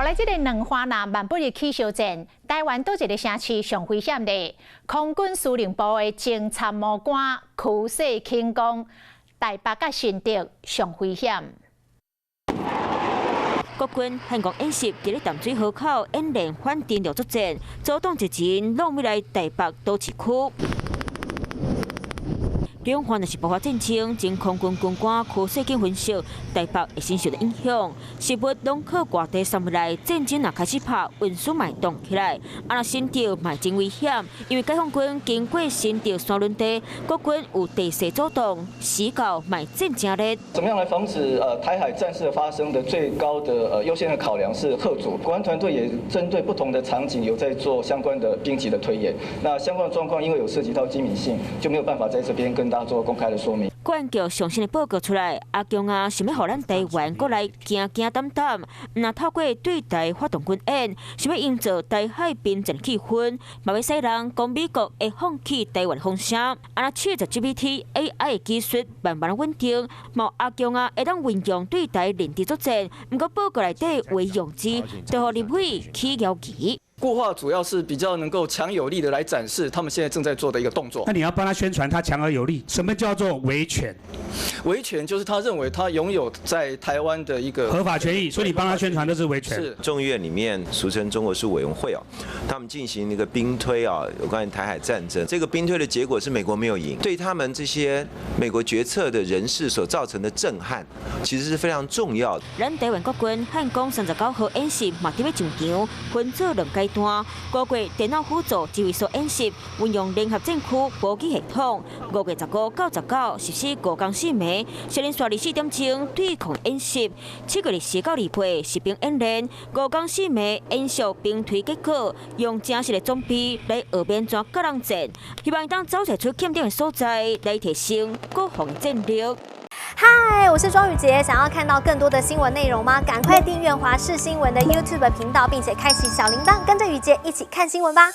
來這个兩岸若萬不日起相戰，台灣佗一个城市上危險咧？空軍司令部的前參謀官柯世慶講，台北佮新竹上危險。國軍漢光演習佇咧淡水河口演練反登陸作戰，阻擋敵人弄入來台北都市區。兩岸若是爆發戰爭，前空軍軍官柯世慶分析，台北會先受到影響，食物攏靠外地送入來，戰爭若開始拍，運輸嘛會擋起來。啊，若新竹嘛真危險，因為解放軍經過新竹沙崙地，國軍有地勢阻擋，死角嘛戰誠熱。怎麼樣來防止台海戰事的發生的最高的優先的考量是嚇阻。國安團隊也針對不同的場景有在做相關的兵棋的推演。那相關的狀況因為有涉及到機密性，就沒有辦法在這邊跟大家做公開的說明。國安局上新的報告出來，阿共啊想欲予咱台灣閣來驚驚膽膽，毋但透過對台發動軍演，想欲營造台海邊戰氣氛，嘛欲使人講美國會放棄台灣風聲。啊，若 ChatGPT AI 的技術慢慢穩定，嘛阿共啊會當運用對台認知作戰。毋過報告內底話用字，就予立委起疑疑。固化主要是比較能夠強有力的來展示他們現在正在做的一個動作。那你要幫他宣傳，他強而有力。什麼叫做維權？維權就是他認為他擁有在台灣的一個合法權益，所以你幫他宣傳的是維權。是。眾議院裡面俗稱中國事務委員會哦，他們進行那個兵推啊，有關於台海戰爭。這個兵推的結果是美國沒有贏，對他們這些美國決策的人士所造成的震撼，其實是非常重要的。咱台灣國軍漢光39號演習嘛佇欲上場，分做兩階段，包括電腦輔助指揮所演習，運用聯合戰區補給系統，5月15到19實施5工4暝，連續24點鐘對抗演習。7月24到28實兵演練，5工4暝演習兵推結果，用真實的裝備來學免怎佮人戰，希望當找出欠點的所在，來提升國防戰力。嗨，我是莊宇傑，想要看到更多的新聞內容嗎？趕快訂閱華視新聞的 YouTube 頻道，並且開啟小鈴鐺，跟着宇傑一起看新聞吧。